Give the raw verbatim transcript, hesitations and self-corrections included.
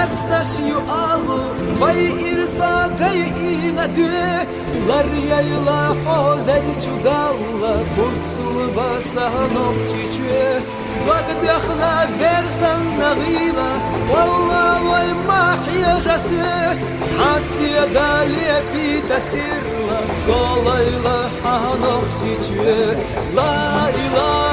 Сташ ю алу, вай ирса гай ина дуе, лар яйла хо вези чудалла, бусулба са нохчичуе. Вагдяхна берсан нагила, валла вай махья жасе, хасия дале пита сирла, солайла ха нохчичуе. Лайла